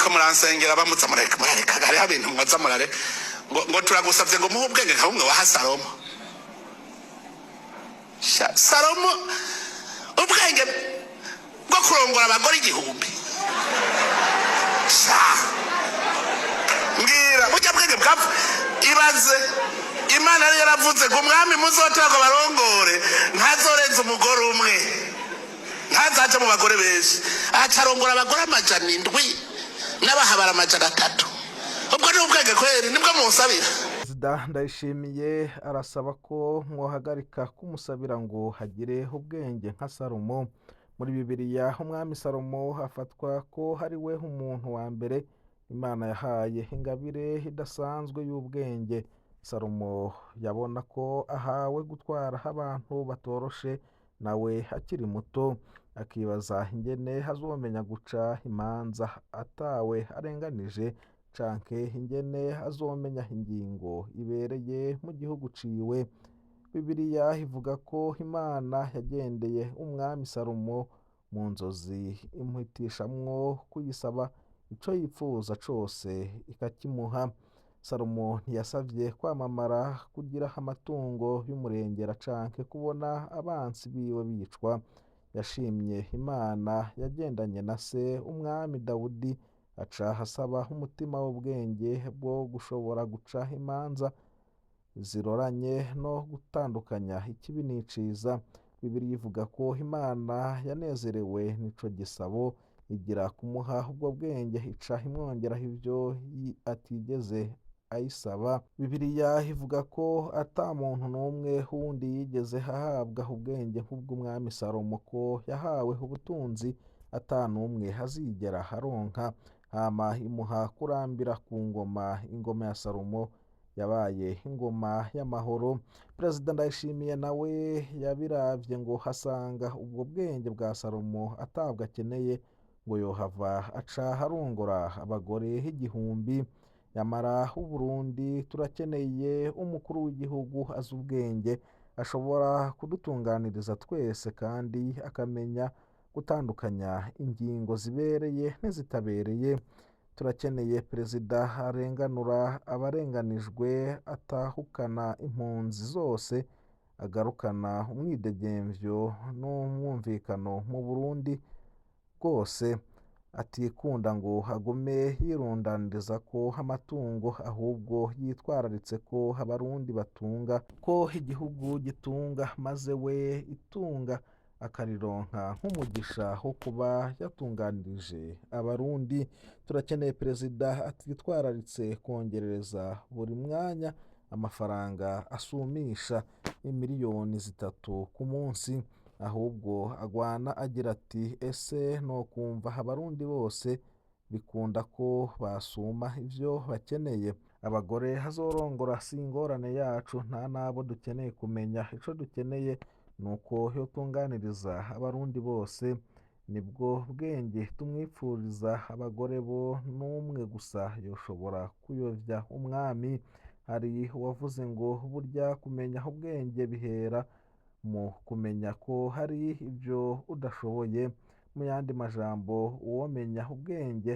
Muriko muransengera, bamutsa murareka, murareka, hariho ibintu mwaza murareka. Ngo turagusavye ngo muhe ubwenge nka bumwe waha Salomo. Sha, Salomo ubwenge bwo kurongora abagore 1000. Sha, mbwira, burya bwenge bwapfa. Ibaze, Imana yari yaravuze ngo umwami muzotora ngo barongore ntazorenza umugore umwe, ntazaje mu bagore benshi. Aca arongora abagore 700 n'abahabara 300. Ubwo ni ubwenge kweri nibwo munsabira? Perezida Ndayishimiye arasaba ko mwohagarika kumusabira ngo hagire ubwenge nka Salomo. Muri Bibiliya, umwami Salomo afatwa ko ari we umuntu wa mbere Imana yahaye ingabire idasanzwe y'ubwenge. Salomo yabona ko ahawe gutwara abantu batoroshe, nawe akiri muto, akibaza ingene azomenya guca imanza atawe arenganije, canke ingene azomenya ingingo ibereye mu gihugu ciwe. Bibiliya ivuga ko Imana yagendeye umwami Salomo mu nzozi, imuhitishamwo kuyisaba ico yipfuza cose, ikakimuha. Salomo ntiyasavye kwamamara, kugira amatungo y'umurengera canke kubona abansi biwe bicwa. Yashimye Imana yagendanye na se umwami Dawudi, aca asaba umutima w'ubwenge bwo gushobora guca imanza ziroranye no gutandukanya ikibi n'iciza. Bibiliya ivuga ko Imana yanezerewe n'ico gisabo, igira kumuha ubwo bwenge, ica imwongeraho ivyo atigeze ayisaba. Bibiliya ivuga ko ata muntu n'umwe wundi yigeze ahabwa ubwenge nk'ubw'umwami Salomo, ko yahawe ubutunzi ata n'umwe azigera aronka, hama imuha kurambira ku ngoma. Ingoma ya Salomo yabaye ingoma y'amahoro. Perezida Ndayishimiye nawe yabiravye ngo asanga ubwo bwenge bwa Salomo atabwo akeneye, ngo yohava aca arongora abagore 1000. Yamara Uburundi turakeneye umukuru w'igihugu azi ubwenge, ashobora kudutunganiriza twese, kandi akamenya gutandukanya ingingo zibereye n'izitabereye. Turakeneye perezida arenganura abarenganijwe, atahukana impunzi zose, agarukana umwidegemvyo n'umwumvikano mu Burundi bwose, atikunda ngo agume yirundaniriza ko amatungo, ahubwo yitwararitse ko Abarundi batunga, ko igihugu gitunga, maze we itunga akarironka nk'umugisha wo kuba yatunganirije Abarundi. Turakeneye perezida atitwararitse kongerereza buri mwanya amafaranga asumisha imiliyoni 3 ku munsi, ahubwo agwana agira ati: "Ese nokumva Abarundi bose bikunda ko basuma ivyo bakeneye?" Abagore azorongora si ingorane yacu, nta n'abo dukeneye kumenya. Ico dukeneye nuko yotunganiriza Abarundi bose, nibwo bwenge tumwipfuriza. Abagore bo n'umwe gusa yoshobora kuyovya umwami. Hari uwavuze ngo burya kumenya ubwenge bihera mu kumenya ko hari ibyo udashoboye. Mu yandi majambo, uwomenya ubwenge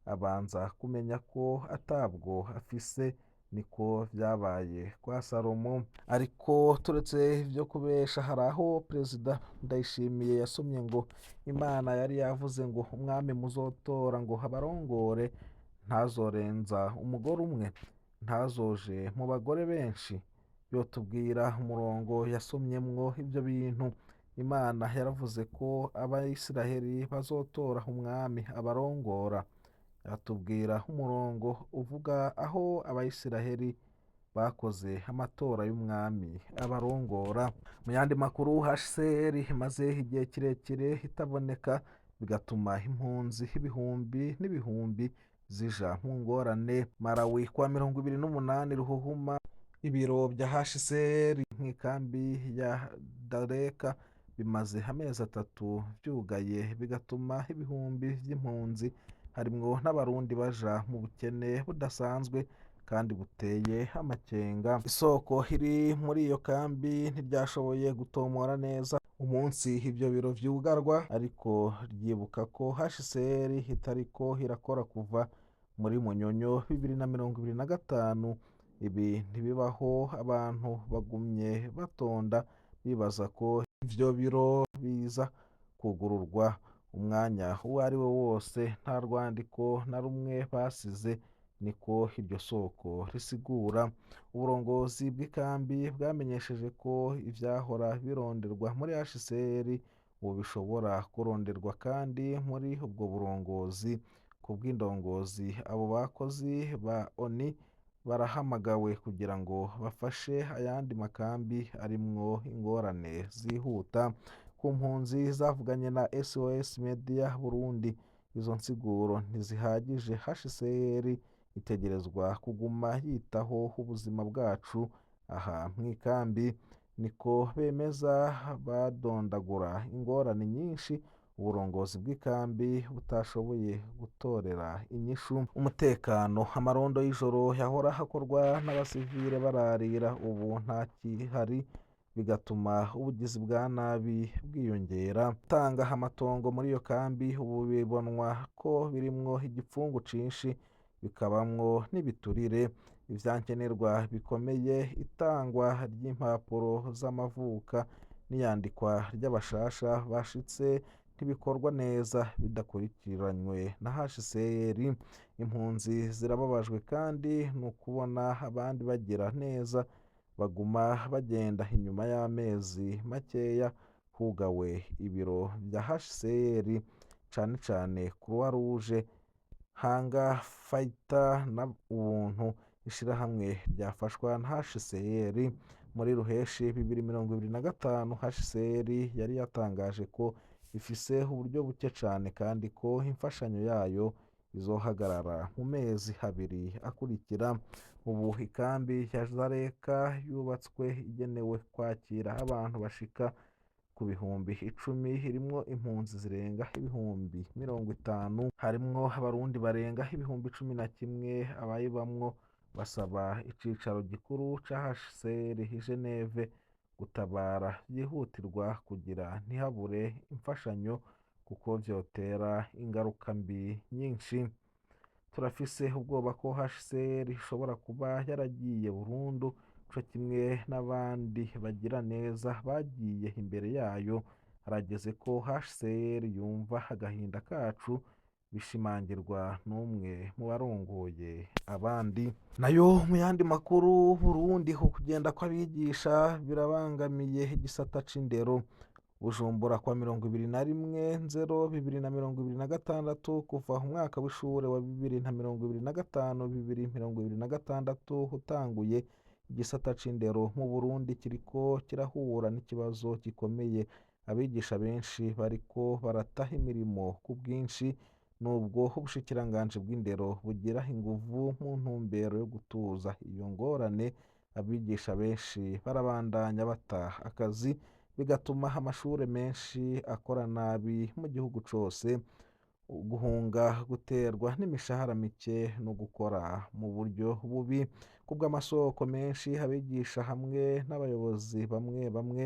abanza kumenya ko atabwo afise. Niko vyabaye kwa Salomo. Ariko turetse ivyo kubesha, hari aho Perezida Ndayishimiye yasomye ngo Imana yari yavuze ngo umwami muzotora ngo abarongore ntazorenza umugore umwe, ntazoje mu bagore benshi? Yotubwira umurongo yasomyemwo ivyo bintu. Imana yaravuze ko Abayisiraheli bazotora umwami abarongora. Atubwira umurongo uvuga aho Abayisiraheli bakoze amatora y'umwami abarongora. Mu yandi makuru, HCR imaze igihe kirekire itaboneka, bigatuma impunzi ibihumbi n'ibihumbi zija mu ngorane. Malawi, kwa 28 Ruhuhuma, ibiro bya HCR nk'ikambi ya Dareka bimaze amezi 3 vyugaye, bigatuma ibihumbi vy'impunzi harimwo n'Abarundi baja mu bukene budasanzwe kandi buteye amakenga. Isoko iri muri iyo kambi ntiryashoboye gutomora neza Umunsi ivyo biro vyugarwa, ariko ryibuka ko HCR itariko irakora kuva muri Munyonyo 2025. Ibi ntibibaho, abantu bagumye batonda bibaza ko ivyo biro biza kugururwa umwanya uwo ari wo wose. Nta rwandiko na rumwe basize, niko iryo soko risigura. Uburongozi bw'ikambi bwamenyesheje ko ivyahora bironderwa muri HCR ubu bishobora kuronderwa kandi muri ubwo burongozi. Ku bw'indongozi, abo bakozi ba ONU barahamagawe kugira ngo bafashe ayandi makambi arimwo ingorane zihuta. Ku mpunzi zavuganye na SOS Media Burundi, izo nsiguro ntizihagije. HCR itegerezwa kuguma yitaho ubuzima bwacu aha mw'ikambi, niko bemeza, badondagura ingorane nyinshi uburongozi bw'ikambi butashoboye gutorera inyishu. Umutekano, amarondo y'ijoro yahora akorwa n'abasivile bararira ubu ntakihari, bigatuma ubugizi bwa nabi bwiyongera. Gutanga amatongo muri iyo kambi ubu bibonwa ko birimwo igipfungu cinshi, bikabamwo n'ibiturire. Ivyankenerwa bikomeye, itangwa ry'impapuro z'amavuka n'iyandikwa ry'abashasha bashitse ntibikorwa neza bidakurikiranywe na HCR. Impunzi zirababajwe kandi n'ukubona abandi bagira neza baguma bagenda inyuma y'amezi makeya hugawe ibiro vya HCR, cane cane Croix Rouge, Hanga Fighter na Ubuntu, ishirahamwe ryafashwa na HCR. Muri Ruheshi 2025, HCR yari yatangaje ko ifise uburyo buke cane kandi ko imfashanyo yayo izohagarara mu mezi abiri akurikira. Ubu ikambi ya Zareka yubatswe igenewe kwakira abantu bashika ku 10,000, irimwo impunzi zirenga 50,000, harimwo abarundi barenga 11,000. Abayibamwo basaba icicaro gikuru ca HCR i Geneve gutabara vyihutirwa kugira ntihabure imfashanyo, kuko vyotera ingaruka mbi nyinshi. Turafise ubwoba ko HCR ishobora kuba yaragiye burundu, co kimwe n'abandi bagira neza bagiye imbere yayo. Harageze ko HCR yumva agahinda kacu, bishimangirwa n'umwe mu barongoye abandi. Nayo mu yandi makuru, Burundi ukugenda kw'abigisha birabangamiye igisata c'indero. Bujumbura kwa 21/0/2026. Kuva umwaka w'ishure wa 2025/2026 utanguye, igisata c'indero mu Burundi kiriko kirahura n'ikibazo gikomeye. Abigisha benshi bariko barata imirimo ku bwinshi, nubwo ubushikiranganji bw'indero bugira inguvu mu ntumbero yo gutuza iyo ngorane. Abigisha benshi barabandanya bata akazi, bigatuma amashure menshi akora nabi mu gihugu cose. Guhunga guterwa n'imishahara mike no gukora mu buryo bubi. Kubw'amasoko menshi, abigisha hamwe n'abayobozi bamwe bamwe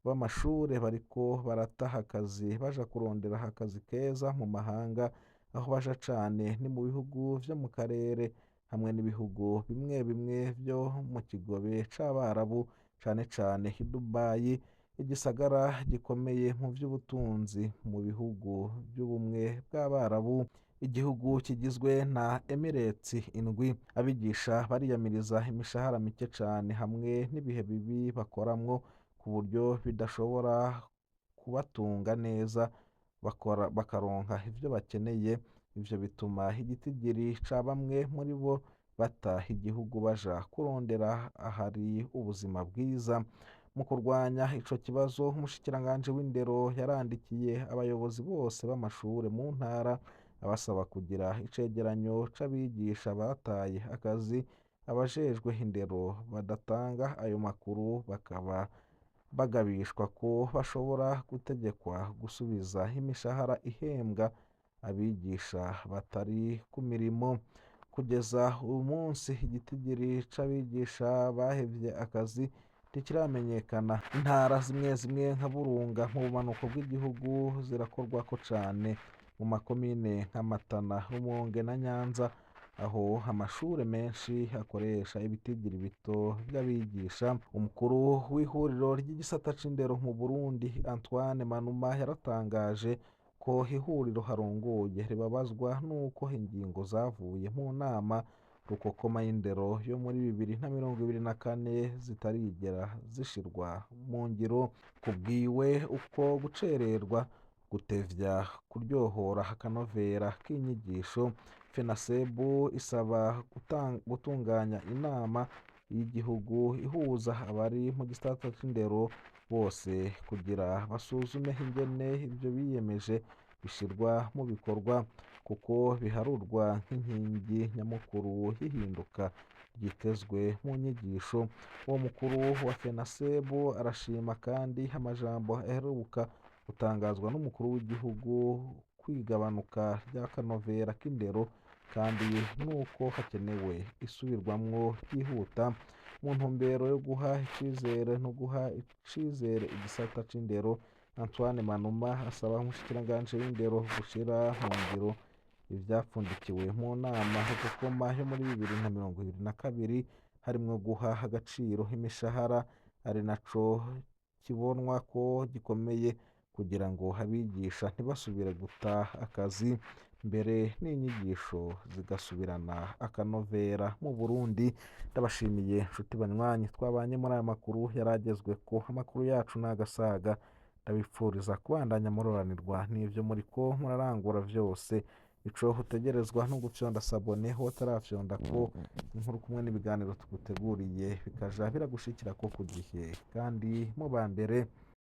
b'amashure bariko barataha akazi baja kurondera akazi keza mu mahanga. Aho baja cane ni mu bihugu vyo mu karere hamwe n'ibihugu bimwe bimwe vyo mu kigobe c'Abarabu, cane cane i Dubai, igisagara gikomeye mu vy'ubutunzi mu bihugu vy'ubumwe bw'Abarabu, igihugu kigizwe na Emirates indwi. Abigisha bariyamiriza imishahara mike cane hamwe n'ibihe bibi bakoramwo, ku buryo bidashobora kubatunga neza bakora bakaronka ivyo bakeneye. Ivyo bituma igitigiri ca bamwe muri bo bata igihugu baja kurondera ahari ubuzima bwiza. Mu kurwanya ico kibazo, umushikiranganji w'indero yarandikiye abayobozi bose b'amashure mu ntara abasaba kugira icegeranyo c'abigisha bataye akazi. Abajejwe indero badatanga ayo makuru bakaba bagabishwa ko bashobora gutegekwa gusubiza imishahara ihembwa abigisha batari ku mirimo. Kugeza uyu munsi, igitigiri c'abigisha bahevye akazi ntikiramenyekana. Intara zimwe zimwe nka Burunga mu bumanuko bw'igihugu zirakorwako cane mu makomine nka Matana, Rumonge na Nyanza, aho amashure menshi akoresha ibitigiri bito vy'abigisha. Umukuru w'ihuriro ry'igisata c'indero mu Burundi, Antoine Manuma, yaratangaje ko ihuriro harongoye ribabazwa n'uko ingingo zavuye mu nama rukokoma y'indero yo muri 2024 zitarigera zishirwa mu ngiro. Kubwiwe, uko gucererwa gutevya kuryohora akanovera k'inyigisho. FENASEB isaba gutunganya inama y'igihugu ihuza abari mu gisata c'indero bose kugira basuzume ingene ivyo biyemeje bishirwa mu bikorwa, kuko biharurwa nk'inkingi nyamukuru y'ihinduka ryitezwe mu nyigisho. Uwo mukuru wa FENASEB arashima kandi amajambo aheruka gutangazwa n'umukuru w'igihugu kwigabanuka ry'akanovera k'indero, kandi nuko hakenewe isubirwamwo ryihuta mu ntumbero yo guha icizere no guha icizere igisata c'indero. Antoine Manuma asaba umushikiranganji w'indero gushira mu ngiro ivyapfundikiwe mu nama rukokoma yo muri 2022, harimwo guha agaciro imishahara, ari naco kibonwa ko gikomeye kugira ngo abigisha ntibasubire guta akazi, mbere n'inyigisho zigasubirana akanovera mu Burundi. Ndabashimiye nshuti banywanyi twabanye muri aya makuru yaragezweko. Amakuru yacu n'agasaga. Ndabipfuriza kubandanya muroranirwa n'ivyo muriko murarangura vyose. Ico utegerezwa no gufyonda sabone wotarafyonda ko inkuru kumwe n'ibiganiro tuguteguriye bikaja biragushikirako ku gihe kandi mu ba mbere.